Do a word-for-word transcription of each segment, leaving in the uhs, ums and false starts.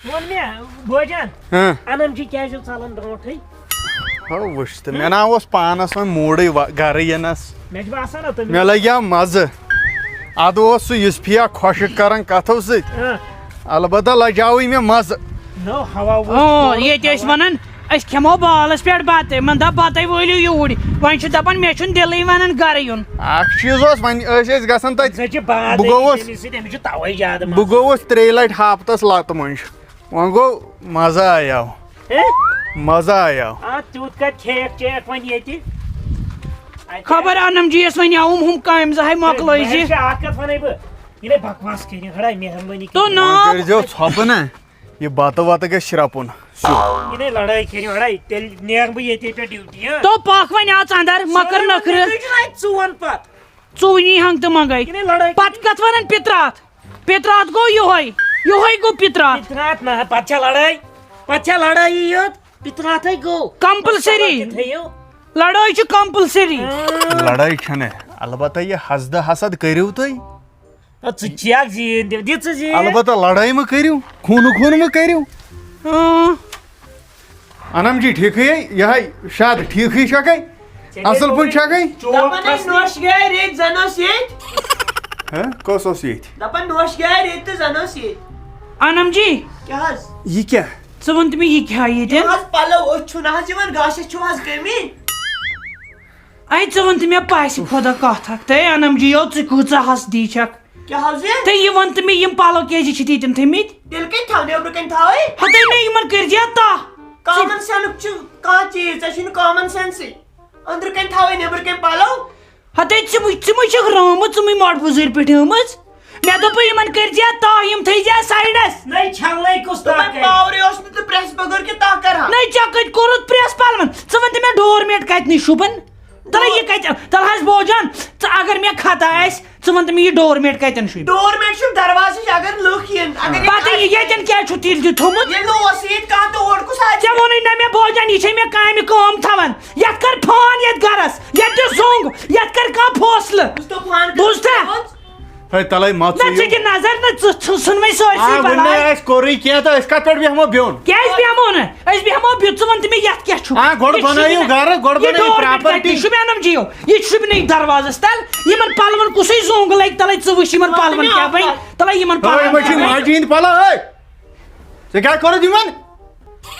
ووٚن مےٚ، بوجان، ہاں۔ انم جی کیٛازِ چھُ ژلان برونٛٹھٕے؟ ہو، وٕچھ تہٕ، مےٚ نا اوس پانس وۄنۍ موٗڈٕے وا-، گرٕ یِنس۔ مےٚ چھُ باسان نا تٔمِس مےٚ لگیو مزٕ۔ ادٕ اوس سُہ یُس پھیا خۄشٕک کران کتھو سۭتۍ۔ ہاں۔ البتہ لجاوٕے مےٚ مزٕ۔ نو، ہوا ووت اۭں، تھوڑا ییٚتہِ ٲسۍ ہوا۔ ونان، أسۍ کھٮ۪مو بالس پٮ۪ٹھ بتہٕ، یِمن دپ بتے وٲلِو یوٗرۍ۔ وۄنۍ چھُ دپان مےٚ چھُنہٕ دِلٕے ونان گرٕ یُن۔ اکھ چیٖز اوس، وۄنۍ ٲسۍ أسۍ گژھان تتہِ۔ ژےٚ چھِ باد بہٕ گوٚوُس، تٔمِس سۭتۍ، أمِس چھُ توے زیادٕ مزٕ۔ بہٕ گوٚوُس ترٛیٚیہِ لٹہِ ہفتس لتہٕ مٔنٛزۍ۔ وۄنۍ گوٚو مزٕ آیو۔ ہے؟ مزٕ آیو۔ آ، تیوٗت کتہِ کھیکھ چیکھ وۄنۍ ییٚتہِ؟ اَتہِ خبر انم جی یس وۄنۍ آوُم ہُم کامہِ زٕ ہاے مۄکلٲے زِ۔ بہٕ چھُس اکھ کتھ ونے بہٕ، یہِ نے بکواس کٔرِو، ہڑا مہربٲنی تو کٔرِتھ۔ نا۔ وۄنۍ کٔرۍزیو ژھۄپہٕ نا، یہِ بتہٕ وتہٕ گژھِ شرٛپُن سیوٚد۔ یہِ نے لڑٲے کٔرِو، ہڑا، تیٚلہِ نیرٕ بہٕ ییٚتہِ پٮ۪ٹھ ڈیوٹی، ہاں؟ تو پکھ وۄنۍ اژ اندر، مہ کر سٲرٕے نخرٕ۔ وۄنۍ تُہۍ چھِو اَتہِ ژون پتہٕ۔ ژوٗنی ہنگ تہٕ منگے۔ یہِ نے لڑٲے پتہٕ کتھ ونان پتراتھ؟ پتراتھ گوٚو یُہے، یُہے گوٚو پتراتھ۔ پتراتھ نہ، پتہٕ چھا لڑٲے؟ پتہٕ چھا لڑٲیی یوت؟ پتراتھے گوٚو۔ Compulsory۔ تھٲیِو۔ لڑٲے چھِ compulsory۔ اۭں۔ لڑٲے چھنہٕ، البتہ یہِ حسدٕ حسد کٔرِو تُہۍ۔ آ، ژٕ چھِ اکھ زیٖن دِ-، دِ ژٕ زیٖن۔ البتہ لڑٲے مہ کٔرِو، خوٗنہٕ خوٗن مہ کٔرِو۔ اۭں۔ انم جی، ٹھیکھٕے ہے، یہے شاد ٹھیکھٕے چھکھے؟ اصل پٲٹھۍ چھکھے؟ چوب دپان ٲسۍ کھسنٕے۔ نوش گٔیے ریٚتۍ زن ٲس ییٚتۍ۔ ہہ؟ کۄس اوس ییٚتۍ؟ دپان نوش گٔیے ریٚتۍ تہٕ زن ٲس ییٚتۍ۔ انم جی۔ کیٛاہ حظ؟ یہِ کیٛاہ؟ ژٕ وَن تہٕ مےٚ، یہِ کیٛاہ ییٚتٮ۪ن؟ یہِ حظ پلو، أتھۍ چھُنہٕ حظ یِوان گاشس چھُو حظ کٔمی؟ اے، ژٕ وَن تہٕ مےٚ پَژھِ خۄدا کَتھ اَکھ۔ تہٕ اے، انم جی یو، ژٕ کۭژاہ حسدی چھکھ؟ کیٛاہ حظ یہِ؟ تہٕ یہِ وَن تہٕ مےٚ، یِم پَلو کیٛازِ چھِ تِتھۍ تِم تھٲمٕتۍ؟ تیٚلہِ کَتہِ تھاوٕ، نیٚبرٕ کَنہِ تھاوٕے؟ ہَتَے مےٚ یِمَن کٔرۍ زِ اَتھ تاہ۔ Common sense چھُ کانٛہہ چیٖز، ژےٚ چھُے نہٕ common sense-ٕے۔ أنٛدرٕ کَنہِ تھاوٕے، نیٚبرٕ کَنہِ پَلو؟ ہَتَے ژٕ مٕے، ژٕ مٕے چھَکھ رٲومٕژ، ژٕ مٕے مۄٹھ بُزٕرۍ پٲٹھۍ آمٕژ۔ مےٚ دوٚپُے یِمَن کٔرۍ زِ اَتھ تاہ، یِم تھٲے زِ اَتھ side-س۔ نَے چھَلنَے کُس تاہ تۄہہِ کَرِ؟ Power-ٕے اوس نہٕ تہٕ press بغٲر کیٛاہ تاہ کَرٕ ہا؟ نَے ژےٚ کَتہِ کوٚرُتھ press پَلوَن؟ ژٕ وَن تہٕ مےٚ doormat کَتہِ نٕے شوٗبَن؟ تَلہٕ یہِ کَتہِ، تَلہٕ حظ بوجان، ژٕ اگر مےٚ خطا آسہِ، ژٕ وَن تہٕ مےٚ یہِ doormat کَتٮ۪ن چھُے؟ Doormat چھُنہٕ دروازٕچ، اگر لُکھ یِن، اگر یِم پَتہٕ آسہِ۔ یہِ ییٚتٮ۪ن کیٛازِ چھُتھ تیٖل دیُت تھوٚمُت؟ ییٚلہِ نہٕ اوسُے ییٚتہِ کانٛہہ تہٕ اورٕ کُس آسہِ؟ ژےٚ ووٚنُے نہ مےٚ بوجان، یہِ چھے مےٚ کامہِ کٲم تھاوان۔ یَتھ کَر فون یَتھ گَرَس، یَتھ دِ زوٚنٛگ، یَتھ کَر کانٛہہ فٲصلہٕ۔ بوٗزتھا؟ ہے، تَلَے مَہ نہ ژٕ ژٕیِو۔ دِ نظر نہ، ژٕ ژٕ ژھٕنوَے سٲرسٕے آ، وٕنہِ بَلاے۔ نَے اَسہِ کوٚرُے کینٛہہ تہٕ أسۍ کَتھ پٮ۪ٹھ بیٚہمو بیوٚن؟ کیٛازِ بیٚہمو نہٕ؟ أسۍ بیٚہمو بیٚہتھ، ژٕ وَن تہٕ مےٚ یَتھ کیٛاہ چھُ؟ آ، گۄڈٕ یہِ چھُ بَنٲیِو نہٕ، گَرٕ، گۄڈٕ یہِ بَنٲیِو doormat کَتہِ property۔ چھُ مےٚ اَنُن جِیو؟ یہِ چھُ مےٚ دروازَس تَل، یِمَن پَلوَن کُسُے زوٚنٛگ لَگہِ تَلَے، ژٕ وٕچھ یِمَن پَلوَن کیٛاہ بَنہِ، تَلَے یِمَن ہے، پَلوَن یِمَن چھِ کیٛاہ بَنہِ۔ ماجہِ ہِنٛدۍ پَلو، ہے۔ ژےٚ کیٛاہ کوٚرُتھ یِمَن؟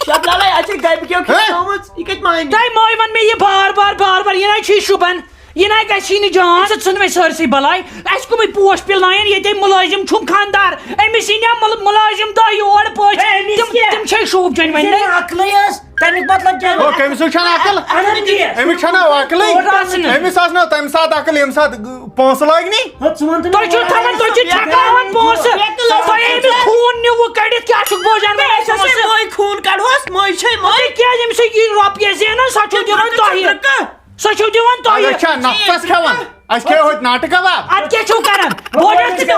شیخ لالے، اَسہِ چھِ گَبہِ کیو ہے؟ کھٮ۪ژنٲومٕژ، یہِ کَتہِ مانہِ؟ تۄہہِ مٲے وَن مےٚ یہِ بار بار، بار بار، یہِ نَے چھُے شوٗبان۔ یہِ نہ گژھی نہٕ جان، ژٕ ژھٕن مےٚ سٲرسٕے بلاے۔ اَسہِ کٕمٕے پوش پِلناوَن ییٚتہِ مُلٲزِم چھُم خانٛدار؟ أمِس یی نہ مُل-، مُلٲزِم دۄہ یور پٲٹھۍ۔ ہے، أمِس تِم، کیٛاہ؟ تِم چھے شوٗب چٲنۍ أمِس وۄنۍ چھے نہ۔ نہٕ عقلٕے حظ، تَمیُک مطلب کیٛاہ گوٚو؟ ہو، کٔمِس چھُنہٕ عقل؟ اَہَن حظ، یہِ۔ أمِس چھَنہٕ عقلٕے؟ کوٗر آسنہٕ۔ أمِس آسنہٕ تَمہِ ساتہٕ عقل، ییٚمہِ ساتہٕ پونٛسہٕ لٲگۍ نی۔ ہو، ژٕ وَن تہٕ مےٚ تۄہہِ چھُو وۄنۍ تھاوان، تُہۍ چھِو بیٚیہِ چھَکراوان پونٛسہٕ۔ بیٚیہِ تُلو تۄہہِ أمِس پونٛسہٕ۔ خوٗن نیوٗوٕ کٔڑِتھ، کیٛاہ چھُکھ بوزان؟ بیٚیہِ چھُ سُہ مٔے خوٗن کَڑہوس، مٔے چھے مٔے۔ اَدٕ کیٛازِ أمِس یہِ رۄپیہِ زینان، سۄ چھَو دِوان تۄہہِ۔ سۄ چھَو دِوان تۄہہِ۔ اَگر چھا نفسَس کھٮ۪وان؟ اَسہِ کھیٚیہِ ہوٚتہِ ناٹہٕ کباب۔ اَدٕ کیٛاہ چھُو کران؟ بوجن ژٕ مےٚ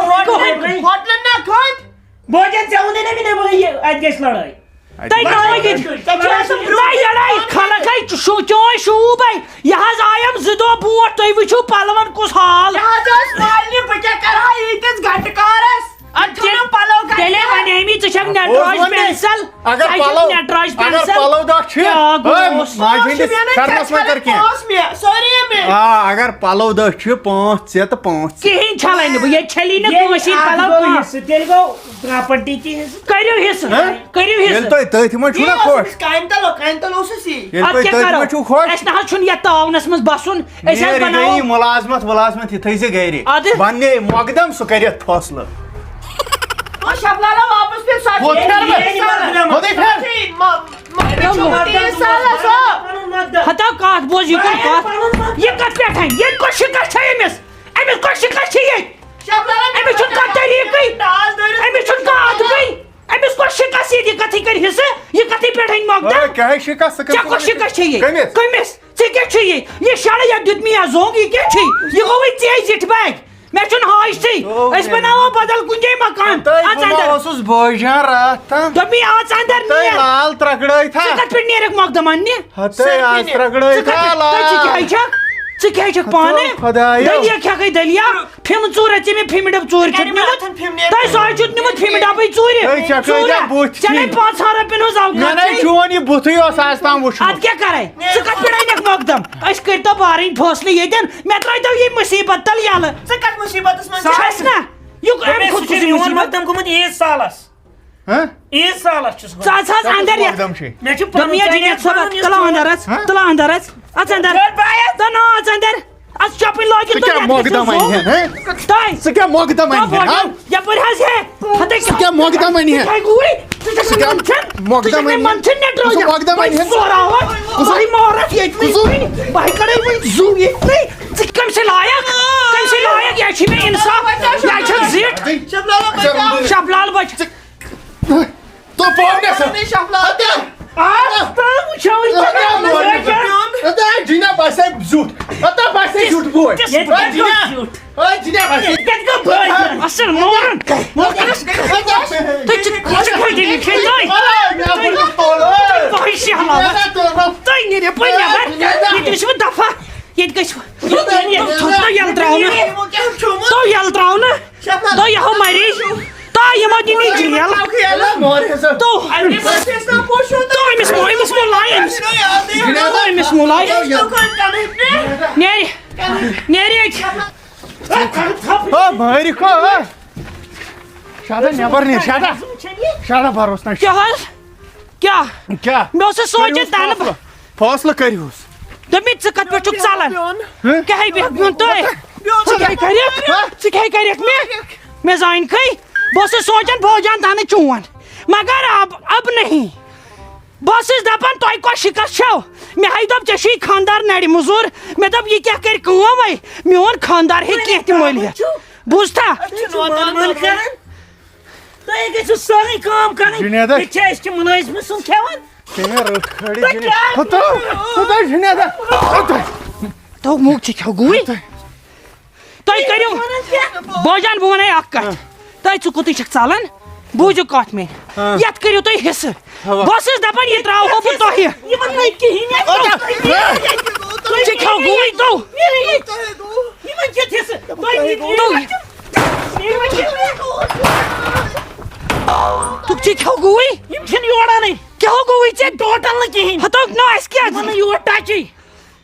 ہوٹلَن نا کھوٚت۔ بوجن ژےٚ ووٚنُے نا مےٚ، مےٚ ووٚن یہِ، اَتہِ گژھِ لڑٲے۔ اَتہِ تۄہہِ گژھِ ناو لڑٲے۔ یہِ۔ تۄہہِ چھُو آسان برٛونٛہہ تۄہہِ لڑٲے خلق ہے چھُ شو-، چون شوٗب ہے۔ یہِ حظ آیم زٕ دۄہ برٛونٛٹھ، تُہۍ وٕچھِو پلون کُس حال۔ یہِ حظ ٲس مالنہِ، بہٕ کیٛاہ کرٕ ہا ییٖتِس گٹہٕ کارس؟ اَدٕ یہِ تھوٚو تیٚلہِ، مےٚ پَلو گَرِ تیٚلے کَران۔ وَنے مےٚ ژےٚ چھَکھ نہ پوٚز ٹراش وَنے۔ پینسل، اگر ژےٚ چھَکھ پَلو، نہ ٹراش اگر پینسل۔ پَلو دَہ چھِ، کیٛاہ ہے، گوٚوس؟ ماجہِ ہٕنٛدِس پھٮ۪رنَس منٛز کر کینٛہہ۔ پانٛژھ مےٚ، سٲری مےٚ۔ آ، اگر پَلو دَہ چھِ، پانٛژھ ژےٚ تہٕ پانٛژھ ژےٚ۔ کِہیٖنۍ چھَلے نہٕ بہٕ، ییٚتہِ چھَلی نہٕ ییٚلہِ کٲنٛسی اَتھ پَلو گوٚو کانٛہہ۔ حِصہٕ، تیٚلہِ گوٚو پراپرٹی تہِ حِصہٕ۔ کٔرِو حِصہٕ، ہہ؟ کٔرِو حِصہٕ۔ ییٚلہِ تۄہہِ تٔتھۍ منٛز چھُو یہِ نا اوسُس خۄش۔ کامہِ تَل، کامہِ تَل اوسُس یی۔ ییٚلہِ اَدٕ تۄہہِ کیٛاہ تٔتھۍ کَرو؟ منٛز چھُو خۄش۔ اَسہِ نہ حظ چھُنہٕ یَتھ تاونَس منٛز بَسُن۔ أسۍ حظ مےٚ بَناوو۔ یہِ مُلازمَت وُلازمَت، یہِ تھٲیزِ گَرِ۔ اَدٕ۔ بَننے مۄقدم، سُہ کَرِ اَتھ فٲصلہٕ۔ وۄنۍ شَفلالا واپَس پھِر سۄ ہُتھ پھِر مےٚ۔ یہِ سالَس۔ ہُتھٕے پھِر۔ مےٚ چھُ تیٖس سالَس، ہو۔ ہتا کَتھ بوز، یہِ کُن کَتھ۔ یہِ کَتھ پٮ۪ٹھ اَنہِ؟ ییٚتہِ کۄس شِکَس چھےٚ أمِس؟ أمِس کۄس شِکَس چھےٚ ییٚتہِ؟ شَفلالا، أمِس چھُنہٕ کانٛہہ طریٖقٕے۔ ٹاس دٲرِتھ أمِس چھُنہٕ کانٛہہ اَدبٕے۔ أمِس کۄس شِکَس ییٚتہِ؟ یہِ کَتھٕے کَرِ حِصہٕ؟ یہِ کَتھٕے پٮ۪ٹھ اَنہِ مۄقدم؟ ہے، کیٛاہ ہے شِکَس؟ ژٕ کَمہِ ژےٚ کۄس شِکَس چھےٚ ییٚتہِ؟ کٔمِس؟ کٔمِس؟ ژےٚ کیٛاہ چھُ یہِ؟ یہِ شَڑٕ یَتھ دیُت مےٚ یَتھ زوٚنٛگ، یہِ کیٛاہ چھُے؟ یہِ گوٚوُے ژےٚ زِٹھِ بَگۍ۔ مےٚ چھُنہٕ حاجتٕے۔ او، أسۍ مےٚ بَناوو بدل کُنہِ جایہِ مکان۔ تۄہہِ اَژ بہٕ ما اَندَر۔ اوسُس بٲجان راتھ تام؟ دوٚپمَے اَژ اَندَر تۄہہِ نیر۔ لال ترٛکڑٲے تھا؟ ژٕ کَتھ پٮ۪ٹھ نیرَکھ مۄقدم اَننہِ؟ ہَتَے سر آز کِنہِ؟ ترٛکڑٲے ژٕ کَتھ تھا پٮ۪ٹھ؟ لال۔ تۄہہِ چھِ کیٛاہ چھا؟ ژٕ کیٛازِ چھکھ پانہٕ؟ خۄدایو۔ دٔلیٖل کیٛاہ گٔے دٔلیٖل؟ فِمہٕ ژوٗر، ژےٚ مےٚ فِمہٕ ڈَبہٕ ژوٗرِ کَرِ دیُتمُت؟ مےٚ اَتھن فِمہٕ نیرِ۔ تۄہہِ سۄ چھُ دیُتمُت فِمہٕ ڈَبٕے ژوٗرِ۔ ہے، ژےٚ کۭتیٛاہ ژوٗرہ۔ بُتھِ ژےٚ چھِ؟ نَے پانٛژھ ہَتھ رۄپیَن ہٕنٛز اوقات مےٚ نَے چھے؟ چون یہِ بُتھٕے اوس آز تام وُچھمُت۔ اَدٕ کیٛاہ کَرے؟ ژٕ کَتھ پٮ۪ٹھ أنِکھ مۄقدم؟ أسۍ کٔرۍتو بارٕنۍ فٲصلہٕ ییٚتٮ۪ن۔ مےٚ ترٛٲیتو یہِ مُصیٖبت تَل یَلہٕ۔ ژٕ کَتھ مُصیٖبتَس منٛز چھَکھ؟ چھَس نہ۔ یہِ اَمے اَمہِ سۭتۍ کھۄتہٕ چھُ کُس میون مُصیٖبت؟ مۄقدم گوٚمُت عیٖد سالَس۔ ہہ؟ عیٖد سالَس چھُس گوٚمُت۔ ژٕ اَژ حظ ژےٚ کُس اَندَر یَتھ۔ مۄقدم چھُے؟ مےٚ چھُ دوٚپمَے پَنُن یَتھ جِنید چانہِ صٲبَس، پَنُن یُس تُل چون اَندَر حظ، ہہ؟ تُل اَندَر حظ۔ اَژ اَندَر۔ ہے بایَس۔ تہٕ نہ اَژ اَندَر۔ اَژ چَپٕنۍ لٲگِتھ ژٕ تُل کیٛاہ یَتھ مۄقدم کیٛاہ اَنہِ گوٚو؟ ہٮ۪ن، ہہ؟ تۄہہِ۔ ژٕ کیٛاہ مۄقدم اَنہِ ہٮ۪ن، ہہ؟ یَپٲرۍ حظ ہے۔ ہَتَے ژٕ کیٛاہ مۄقدم اَنہِ ہٮ۪ن؟ ہے گوٗرۍ، ژٕ چھَکھ ژٕ کیٛاہ مَنٛدچھان؟ ژٕ مۄقدم چھَکھ مےٚ اَنہِ ہٮ۪ن؟ مَنٛدچھان نٮ۪ٹ کُس رٲوِتھ۔ مۄقدم اَنہِ ہٮ۪ن؟ بہٕ ژورٕ ہاوَتھ۔ کُس؟ بہٕ مارَتھ ییٚتہِ۔ کُس؟ بہٕ ہاے کَڑَے وۄنۍ زُو ییٚتہِ۔ ژٕ کَمہِ سۭتۍ لایَکھ؟ کَمہِ سۭتۍ لایَکھ؟ یہِ چھِ مےٚ اِنصاف۔ یہِ چھَکھ زِٹھ۔ شبلال بَچہِ۔ تو پاونہ سا۔ آز تام وٕچھو أسۍ ژےٚ کیٛاہ مطلب۔ اتا جناب اسے زیُٹھ۔ اتا باسے زیُٹھ بوے۔ ییٚتہِ کیٛاہ زیُٹھ؟ اے جناب اسے۔ ییٚتہِ کیٛاہ گوٚو بٲے؟ اصل مورن۔ تُہۍ چھِ، تُہۍ چھِ کھوجان یہِ کھیٚنۍ تُہۍ۔ تُہۍ بہٕ چھُس یہِ حالات۔ تُہۍ نیٖرِو پٔرۍ نٮ۪بر۔ ییٚتہِ گٔژھِو دفعہ۔ ییٚتہِ گٔژھِو۔ تُہۍ یَلہٕ ترٛاونہٕ۔ تُہۍ یَلہٕ ترٛاونہٕ۔ تو یہو مری۔ تو یمو دِنی جیل۔ تو۔ تو أمِس مو-، أمِس مو لایہِ أمِس۔ تو أمِس مو لایہِ۔ نیرِ۔ نیرِ أتۍ۔ او مٲرِکھ، او۔ شادا نٮ۪بر نیر، شادا۔ شادا بروس نہ۔ کیٛاہ حظ؟ کیٛاہ؟ کیٛاہ؟ مےٚ اوس سُہ سونٛچان کٔرِو تَنہٕ فٲصلہٕ۔ فٲصلہٕ کٔرِوس۔ دوٚپمَے، ژٕ کَتھ پٮ۪ٹھ چھُکھ ژَلان؟ ہہ؟ کیٛاہ ہے بیٚہہ میون تُہۍ؟ ژٕ کیٛاہ کَرٮ۪کھ؟ ہہ؟ ژٕ کیٛاہ کَرٮ۪کھ مےٚ؟ مےٚ زانہِ کھے؟ بہٕ اوسُس سونٛچان بہٕ اوس جان تَنہٕ چون۔ مگر اب، اب نہیں۔ بہٕ اوسُس دَپان تۄہہِ کۄس شِکَس چھَو؟ مےٚ ہے دوٚپ ژےٚ چھُے خانٛدار نَرِ مٔزوٗر۔ مےٚ دوٚپ یہِ کیٛاہ کَرِ کٲم وَے؟ میون خانٛدار ہیٚکہِ کینٛہہ تہِ مٔلِتھ۔ بوٗزتھا؟ أسۍ چھِ نوکر مٔلۍ کَران۔ تۄہہِ گٔژھِو سٲرٕے کٲم کَرٕنۍ۔ جُنیدا۔ یہِ چھا أسۍ چھِ مُلٲزمہٕ سُنٛد کھٮ۪وان؟ تٔمۍ رٔٹ کھٲلِتھ تۄہہِ جُنید۔ کیٛاہ؟ ہتو، ہتو جُنیدا۔ ہتو۔ تو موٚگ ژےٚ کھیوٚو گُہٕے۔ تۄہہِ کٔرِو۔ وَنان کیٛاہ؟ بٲجان، بہٕ وَنَے اَکھ کَتھ۔ تۄہہِ ژٕ کوٚتٕے چھَکھ ژَلان؟ بوٗزِو کَتھ میٛٲنۍ۔ ہاں۔ یَتھ کٔرِو تُہۍ حِصہٕ۔ ہاں۔ بہٕ اوسُس دَپان یہِ ترٛاوہو بہٕ تۄہہِ۔ یِمَن نَے کِہیٖنۍ نہٕ۔ ژےٚ کھیوٚو گُہٕے تو۔ یِمَن کیُتھ حِصہٕ؟ تۄہہِ تو۔ تُہۍ ژےٚ کھیوٚو گُہٕے؟ یِم چھِنہٕ یور اَنٕنۍ۔ کیٛاہ ہو گوٚوُے ژےٚ؟ ٹوٹل نہٕ کِہیٖنۍ۔ ہتو نہ اَسہِ کیٛاہ؟ یِمن نہٕ یور ٹچٕے۔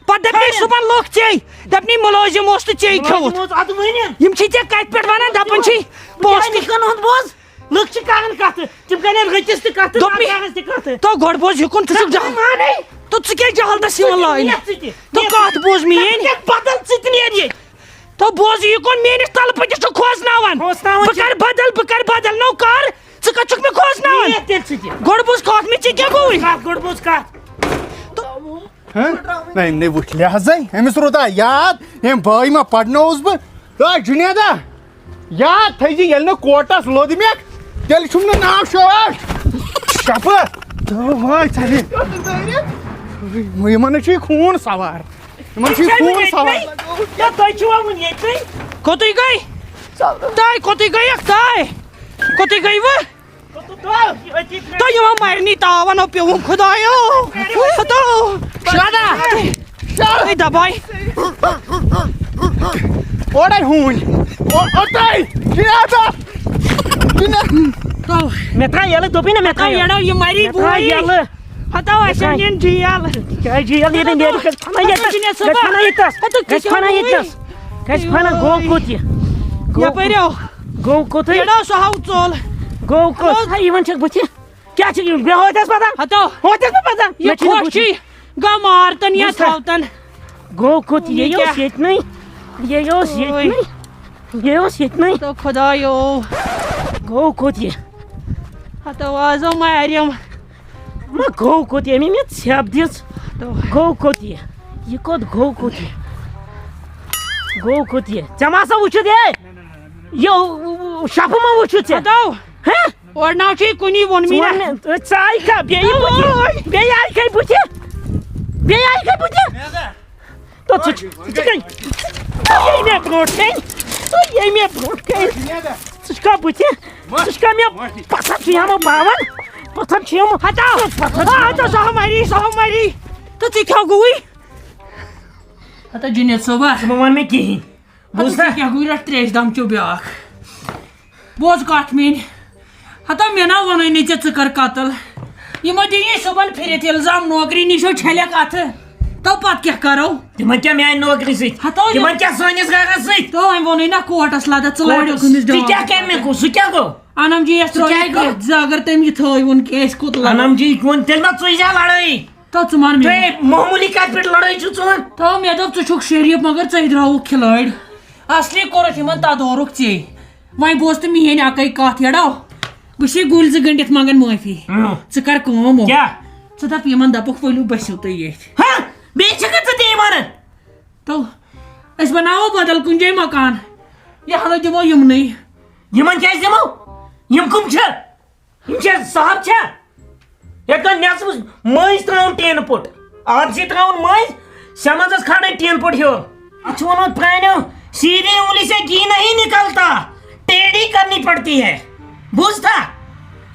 پتہٕ دَپنَے صُبحن لوٚگ ژے، دَپنَے مُلٲزِم اوس تہٕ ژے کھیوٚوُت۔ مُلٲزِم اوس اَدٕ ؤنِن۔ یِم چھِ ژےٚ کَتہِ پٮ۪ٹھ وَنان، دَپان چھِ بہٕ کیٛاہ پوسٹ۔ لُکن ہُنٛد بوز؟ لُکھ چھِ کران کَتھٕ، تِم کرن رٔٹِس تہِ کَتھٕ، دوٚپمَے، ناکارَس تہِ کَتھٕ۔ تو گۄڈٕ بوز یہِ کُن، ژٕ چھُکھ ژٕ جان۔ مانَے۔ تو ژٕ کیٛازِ جہل دَس یِوان لایِنہِ؟ نیر ژٕ تہِ، تو نیر ژٕ کَتھ تہِ۔ بوز میٛٲنۍ۔ نیر بدل ژٕ تہِ نیر ییٚتہِ۔ تو بوز یہِ کُن، میٛٲنِس تَلہٕ پٔتِس چھُ کھوژناوان۔ کھوژناوان بہٕ چھُ۔ کَرٕ بدل، بہٕ کَرٕ بدل، نو کَر۔ ژٕ کَتہِ چھُکھ مےٚ کھوژناوان؟ نیر تیٚلہِ ژٕ تہِ۔ گۄڈٕ بوز کَتھ مےٚ، ژےٚ کیٛاہ گوٚوُے؟ کَتھ گۄڈٕ بوز کَتھ۔ ہہ؟ نہ، أمۍ نے وٕچھ لحاظے، أمِس روٗدا یاد، أمۍ بٲے ما پرنووُس بہٕ۔ ہے جُنیدا، یاد تھٲیزِ، ییٚلہِ نہٕ کوٹس لوٚد مےٚ، تیٚلہِ چھُم نہٕ ناو شٲش۔ شپہٕ۔ تہٕ وٲے ژَلہِ۔ یِمن چھُ یہِ خوٗن سوار۔ یِمن چھُ یہِ خوٗن سوار۔ یا تۄہہِ چھُوا وُنہِ ییٚتہِ؟ کوٚتُے گٔے؟ تۄہہِ کوٚتُے گٔیَکھ؟ تۄہہِ کوٚتُے گٔیوٕ؟ تہٕ یِمو مرنی تاوَن ہو پیوم خدایو۔ ہتو۔ شادا۔ اے دباے۔ اورے ہوٗنۍ۔ او، اوترے۔ شادا۔ تو۔ مےٚ ترٛاو یَلہٕ، دوٚپُے نہ مےٚ ترٛاو یَلہٕ۔ یَلہٕ، یہِ مری مےٚ ترٛاو بوے۔ یَلہٕ۔ ہتو اَسہِ أنِن جیل۔ کیٛازِ جیل ییٚتٮ۪ن نیرِ؟ گژھ پھنہ ییٚتہِ۔ ہتو جِنید صٲبہ۔ گژھ پھنہ ییٚتہِ۔ ہتو گژھ پھنہ ییٚتہِ۔ گژھ پھنہ، گوٚو کوٚت یہِ؟ گوٚو یَپٲرۍ کوٚت؟ یو۔ گوٚو کوٚتُے؟ یہِ نہ سُہ ہاو ژوٚل۔ گوٚو کوٚت؟ ہتو۔ ہا، یِمن چھَکھ بُتھِ۔ کیٛاہ چھِ یِم؟ مےٚ ہوتٮ۪س پَتہ؟ ہتو۔ ہوتٮ۪س نہٕ پَتہ؟ یہِ مےٚ چھِنہٕ خۄش بُتھِ۔ چھُے۔ گوٚو مارتن یا بوٗزتھا؟ تھاوتن۔ گوٚو کوٚت؟ یہِ یہِ اوس کیٛاہ؟ ییٚتہِ نٕے۔ یہِ اوس ییٚتہِ اوے۔ نٕے۔ یہِ اوس ییٚتہِ نٕے۔ تو خۄدایو۔ گوٚو کوٚت یہِ؟ ہتو آزو ماریم۔ ما گوٚو کوٚت یہِ؟ أمۍ مےٚ ژھٮ۪پ دِژ۔ تو۔ گوٚو کوٚت یہِ؟ یہِ کوٚت گوٚو کوٚت یہِ؟ گوٚو کوٚت یہِ؟ ژےٚ ما سا وُچھُتھ یہِ؟ یہِ شفہٕ ما وُچھُتھ ژےٚ؟ ہتو۔ ہہ؟ اورٕ ناو چھُ یہِ کُنی ووٚنمُے ژٕ وَن نہ۔ مےٚ، ژٕ آیہِ کھا؟ بیٚیہِ بُتھِ؟ اوے۔ بیٚیہِ آیہِ کھے بُتھِ؟ بیٚیہِ آیہِ کھے بُتھِ؟ تو ژٕ چھُ-، ژٕ چھُکھ، ژٕ یے مےٚ برونٛٹھ کَنہِ، ژٕ یے مےٚ برونٛٹھ کَنہِ۔ ژٕ چھُکھا بُتھِ؟ ژٕ چھُکھا مےٚ پَتھر چھُ یِمو باوان؟ پَتھر چھُ یِمو۔ ہتا، پَتھر چھُ ہتا، سۄ مَری، سۄ مَری۔ تہٕ ژٕ کھیوٚو گُوٕے۔ ہتا جُنید صٲبا، ژٕ مہٕ وَن مےٚ کِہیٖنۍ۔ ہتا بوٗزتھا؟ ژٕ کیٛاہ گوٚو رَٹھ ترٛیش دَم چیٚو بیٛاکھ۔ بوز کَتھ میٛٲنۍ۔ ہتا مےٚ نا وَنُے نہٕ ژےٚ ژٕ کَر قتل۔ یِمو دِیی صُبحن پھِرِتھ اِلزام نوکری نِشو چھَلٮ۪کھ اَتھٕ۔ تو پَتہٕ کیٛاہ کَرو؟ تِمن کیٛاہ میٛانہِ نوکری سۭتۍ؟ ہتو تِمن یہِ کیٛاہ سٲنِس گرس سۭتۍ؟ تو أمۍ ووٚنُے نا کوٹس لدہ ژٕ لٲڑیو کوٹس؟ کٔمِس ژٕ کیٛاہ ڈاکٹرس کیٛاہ مےٚ گوٚو؟ سۭتۍ؟ ژٕ کیٛاہ گوٚو؟ انم جی یس سُہ ترٛٲوِو کیٛاہ گوٚو؟ کریٚتھ، زٕ اگر تٔمۍ یہِ تھٲوۍ ووٚن کہِ أسۍ کوٚت لگو؟ انم جی ووٚن تیٚلہِ ما ژٕے زیادٕ لڑٲیی؟ تو ژٕ مان تُہۍ میون۔ معموٗلی کتھ پٮ۪ٹھ لڑٲے چھِو ژٕ وَنان؟ تو مےٚ دوٚپ ژٕ چھُکھ شریٖف مگر ژٕے درٛاوُکھ کھلٲڑۍ۔ اصلی کوٚرُتھ یِمن تدورُک ژے۔ وۄنۍ بوز تہٕ میٲنۍ اکٕے کتھ یڑو۔ بہٕ چھُسے گُلۍ زٕ گٔنڈِتھ منگان معٲفی۔ اۭں۔ ژٕ کر کٲم۔ کیٛاہ؟ ژٕ دپ یِمن دپکھ ؤلِو بٔسِو تُہۍ ییٚتھۍ۔ ہا؟ بیٚیہِ چھکھٕ ژٕ تی ونان؟ تو أسۍ بناوو بدل کُنہِ جایہِ مکان۔ یہِ ہنا دِمو یِمنٕے۔ یِمن کیٛازِ دِمو؟ یِم کٕم چھِ؟ یِم چھِ صاحب چھا؟ ییٚتہِ گوٚو نٮ۪صفس مٔنٛزۍ ترٛاوُن ٹیٖنہٕ پوٚٹ۔ آبسٕے ترٛاوُن مٔنٛزۍ، سٮ۪منٛزس کھارٕنۍ ٹیٖنہٕ پوٚٹ ہیوٚر۔ اتھ چھُ وَنان پرٛانیو، سیدھی انگلی سے گھی نہیں نکلتا، ٹیڑھی کرنی پڑتی ہے۔ بوٗزتھا؟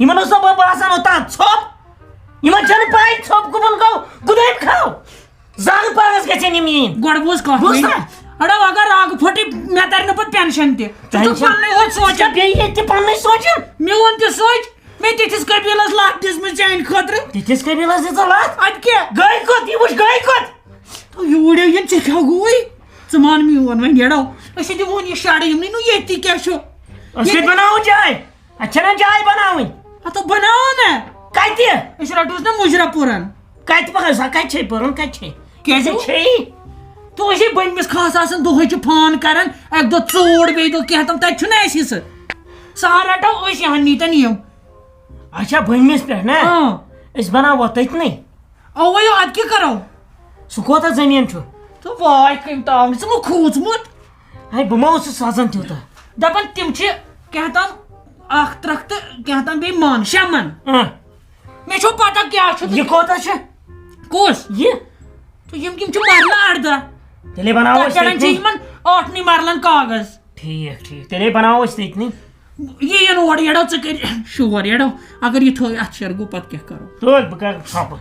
یِمن اوس نہ باسان اوٚتام ژھوٚپ۔ یِمن چھَنہٕ پَے ژھوٚپ گُپن گوٚو گُدٲمۍ کھاو۔ زانٛہہ پانس گژھن یِم یِنۍ۔ گۄڈٕ بوز کتھ بوز میٲنۍ۔ سا۔ اڑو اگر رگ پھٹہِ، مےٚ ترِ نہٕ پتہٕ پینشن تہِ۔ ژٕ چھُکھ پینشن؟ پننُے ہوت سونٛچان۔ ژےٚ بیٚیہِ ییٚتہِ تہِ پننُے سونٛچُن؟ میون تہِ سونٛچ، مےٚ تِتھِس قبیلس لتھ دِژمٕژ چانہِ خٲطرٕ۔ تِتھِس قبیلس دِژ ژےٚ لتھ؟ ادٕ کیٛاہ؟ گٔے کوٚت؟ یہِ وٕچھ، گٔے کوٚت؟ تو یوٗرۍ یِن، ژےٚ کیٛاہ گوٚوُے؟ ژٕ مان میون وۄنۍ یڑو۔ أسۍ دِمون یہِ شرٕ یِمنٕے، نو ییٚتہِ تہِ کیٛاہ چھُ؟ أسۍ کتہِ بناوو جاے؟ اتہِ چھَنہ جاے بناوٕنۍ۔ ہتو بناوو نا۔ کتہِ؟ أسۍ رٹوس نا مُجرا پورن۔ کتہِ پکان سا؟ کتہِ چھے پرُن؟ کتہِ چھے؟ کیازِ؟ کتہِ چھے؟ تو أسۍ بٔنمِس خاص آسان، دۄہے چھِ فون کران، اکہِ دۄہ ژوٗر، بیٚیہِ دۄہ کینٛہہ تام، تتہِ چھُنہٕ اَسہِ حصہٕ۔ سُہ ہا رٹو أسۍ، یہِ ہن نیٖتن یِم۔ اچھا، بٔنمِس پٮ۪ٹھ نا؟ اۭں۔ أسۍ بناوو تٔتنٕے۔ اوے، ادٕ کیٛاہ کرو؟ سُہ کوتاہ زٔمیٖن چھُ؟ تہٕ واے کٔمۍ تام، ژٕ مہ کھوٗژمُت۔ ہے، بہٕ ما اوسُس سَزان تیوٗتاہ؟ دَپان تِم چھِ کیٛاہ تام اَکھ ترٛکھ تہٕ کیٛاہ تام بیٚیہِ مَن، شےٚ مَن۔ اۭں۔ مےٚ چھو پَتہ کیٛاہ چھُ تہٕ یہِ کوتاہ چھُ؟ کُس؟ یہِ؟ تہٕ یِم، یِم چھِ مَرلہٕ اَرداہ۔ تیٚلے بَناوو تَتھ أسۍ پٮ۪ٹھ چھِ تٔتنٕے۔ یِمَن ٲٹھنٕے مَرلَن کاغذ۔ ٹھیٖک، ٹھیٖک۔ تیٚلے بَناوو أسۍ تٔتنٕے۔ یہِ یِن اورٕ یَڑو، ژٕ کٔرۍ شور یَڑو۔ اگر یہِ تھٲوۍ اَتھ شیر گوٚو، پَتہٕ کیٛاہ کَرو؟ تُل، بہٕ کَرٕ ژھۄپہٕ۔